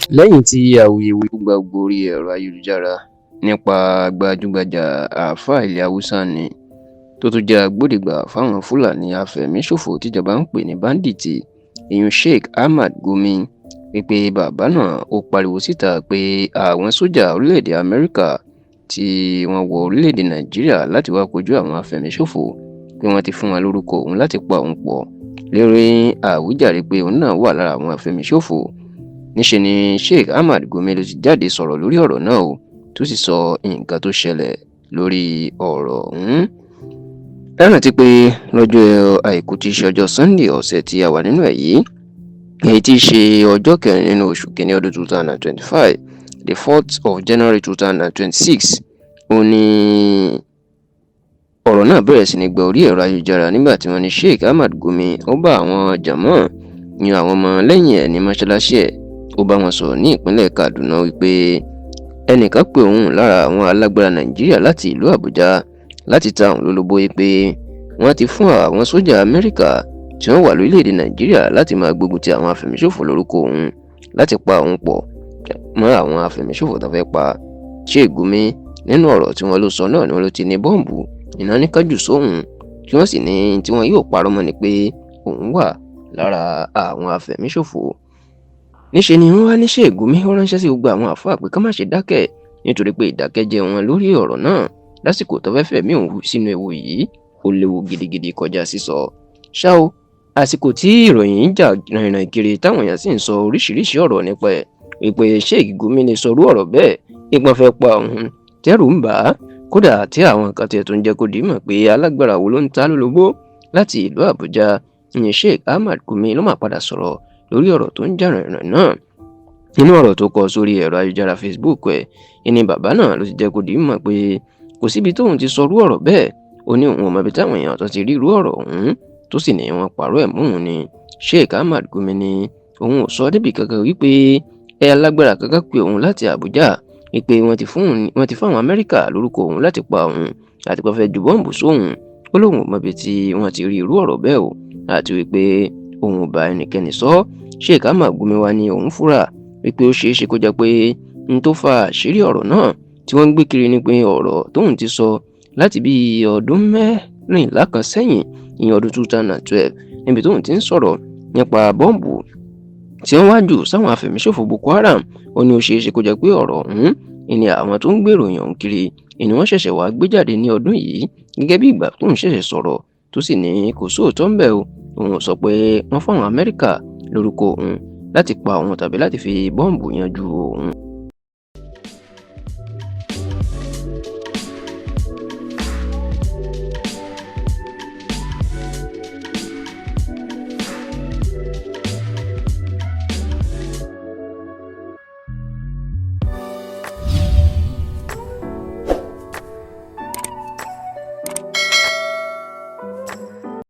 Lẹ́yìn tí awuyewuye gba gbogbo orí ẹ̀rọ ayélujára nípa gbajúgbajà àáfàá ilẹ̀ Haúsá nni tó tún jẹ́ agbódegbà fáwọn Fúlàní àfẹ̀míṣòfò tíjọba ń pè ní báńdíìtì, ìyún Sheikh Ahmad Gumi, wípé bàbá náà ó pariwo síta pé àwọn sójà orílẹ̀-èdè Amẹ́ríkà tí wọ́n wọ orílẹ̀-èdè Nàìjíríà láti wáá kojú àwọn afẹ̀míṣòfò, pé wọ́n ti fún wọn lórúkọ òun láti pa òun pọ̀ lérí àwíjàre pé òun náà wà lára àwọn afẹ̀míṣòfò. Níṣẹ́ ni Sheikh Ahmad Gumi ló ti jáde sọ̀rọ̀ lórí ọ̀rọ̀ náà o, tó sì sọ nǹkan tó ṣẹlẹ̀ lórí ọ̀rọ̀ ọ̀hún. Ẹ rántí pé lọ́jọ́ Àìkú tí í ṣe ọjọ́ Sunday ọ̀sẹ̀ tí a wà nínú ẹ̀ yìí, èyí tí í ṣe ọjọ́ kẹrin nínú oṣù kínní ọdún 2025, the 4th of January 2026, ó ní ọ̀rọ̀ náà bẹ̀rẹ̀ sí ní gba orí ẹ̀rọ ayélujára nígbà tí wọ́n ní Sheikh Ahmad Gumi ó bá àwọn jàmọ́ọ̀ ní àwọn ọmọ lẹ́yìn ẹ̀ ní mọ́ṣáláṣí ẹ̀, ó bá wọn sọ̀rọ̀ ní ìpínlẹ̀ Kaduna wípé ẹnìkan pé òun lára àwọn alágbára Nàìjíríà láti ìlú Àbújá láti ta òun lólobó wípé wọ́n ti fún àwọn sójà Amẹ́ríkà tí wọ́n wà lórílẹ̀‐èdè Nàìjíríà láti máa gbógun ti àwọn afẹ̀míṣòfò lórúkọ òun láti pa òun pọ̀ mọ́ àwọn afẹ̀míṣòfò tó fẹ́ pa. Sheikh Gumi, nínú ọ̀rọ̀ tí wọ́n ló sọ náà ni wọ́n ló ti ní bọ́ǹbù iná ní kájù sóhun, tí wọ́n sì ní tí wọ́n yóò parọ́ mọ́ ni pé òun wà lára àwọn afẹ̀míṣòfò. Níṣẹ́ ni wọ́n wá ní Sheikh Gumi ó ránṣẹ́ sí gbogbo àwọn àfáà pé ká má ṣe dákẹ́, nítorí pé ìdákẹ́jẹ́ wọn lórí ọ̀rọ̀ náà lásìkò tó fẹ́ẹ́ fẹ̀mí òun sínú ewu yìí ó léwu gidigidi kọjá sísọ. Ṣá o, àsìkò tí ìròyìn ń jà rìnrìn kiri táwọn èèyàn sì ń sọ oríṣiríṣi ọ̀rọ̀ nípa ẹ̀ wípé Sheikh Gumi lè sọrú ọ̀rọ̀ bẹ́ẹ̀, ìpọ́n fẹ́ pa òun, tẹ́rù ń bà á, kódà tí àwọn kan tiẹ̀ tó ń jẹ́ kó di mọ̀ pé alágbára wo ló ń ta lólobó láti ìlú Àbújá, ìyẹn Sheikh Ahmad Gumi ló máa padà sọ̀rọ̀ lórí ọ̀rọ̀ tó ń jà rìnrìn náà. Nínú ọ̀rọ̀ tó kọ sórí ẹ̀rọ ayélujára Facebook ẹ̀, ìní bàbá náà ló ti jẹ́ kó di mọ̀ pé kò síbi tóun ti sọrú ọ̀rọ̀ bẹ́ẹ̀. Ó ní òun ò mọbi táwọn èèyàn tó ti rí irú ọ̀rọ̀ ọ̀hún, tó sì ní wọ́n pààrọ̀ ẹ̀ mọ́ òun ni. Sheikh Ahmad Gumi ní òun ò sọ débi kankan wípé ẹ alágbára kankan pé òun láti Àbújá wípé wọ́n ti fún àwọn Amẹ́ríkà lórúkọ òun láti pa òun àti pé fẹ́ ju bọ́ǹbù sóhun. Ó lóun ò mọbi tí wọ́n ti rí irú ọ̀rọ̀ bẹ́ẹ̀ o, àti wípé òun ò bá ẹnikẹ́ni sọ. Sheikh Ahmad Gumi wá ní òun fura wípé ó ṣeé ṣe kó jẹ́ pé n tó fa àṣírí ọ̀rọ̀ náà tí wọ́n ń gbé kiri ni pé ọ̀rọ̀ tóun ti sọ láti bí ọdún 14 kan sẹ́yìn, ìyẹn ọdún 2012, níbi tóun ti ń sọ̀rọ̀ nípa bọ́ǹbù tí wọ́n wá jù sáwọn afẹ̀míṣòfò Boko Haram. Ó ní ó ṣeé ṣe kó jẹ́ pé ọ̀rọ̀ ọ̀hún ìní àwọn tó ń gbèrò èèyàn kiri ìní wọ́n ṣẹ̀ṣẹ̀ wá gbé jáde ní ọdún yìí gẹ́gẹ́ bí ìgbà tóun ṣẹ̀ṣẹ̀ sọ̀rọ̀, tó sì ní kò sóòótọ́ ńbẹ̀ o. Òun sọ pé wọ́n fáwọn Amẹ́ríkà lórúkọ òun láti pa òun tàbí láti fi bọ́ǹbù yanjú òun.